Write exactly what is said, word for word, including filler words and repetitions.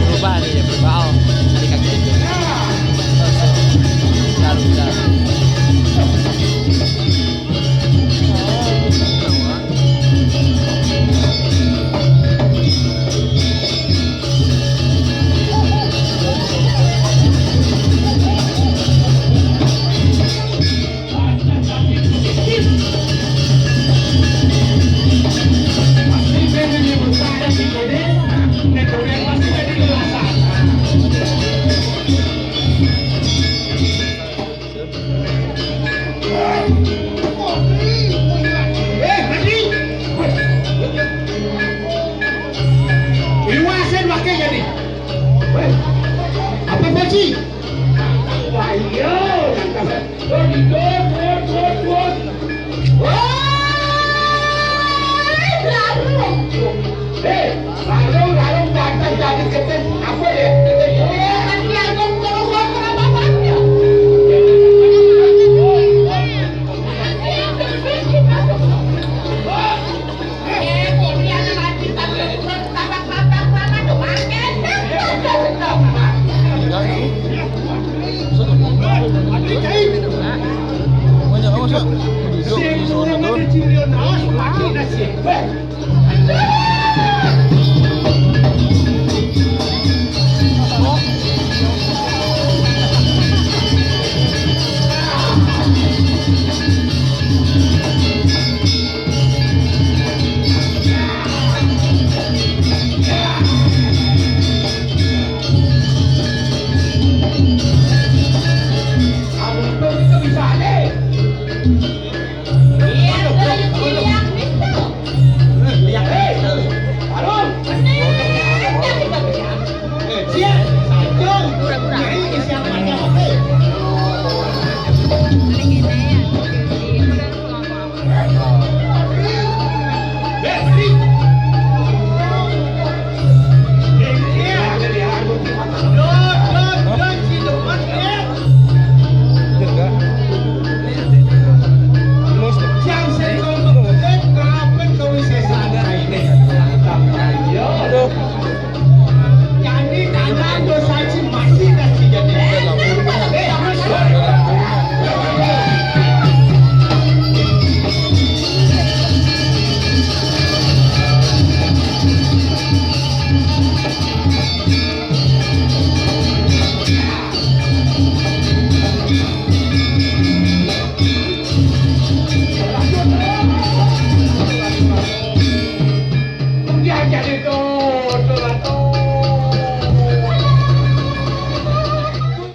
Berubah nih, ya, berubah. Oh, tadi kaki itu. Bentar, bentar. Eh, mati. Iwasan wakil jadi. Apa, Pak Ji? Ayo, dot, dot, dot, dot. Wah, larung. Eh, larung, larung, pantas jadi keten. Apa ya? Eh, tapi larung terus, larung apa-apanya?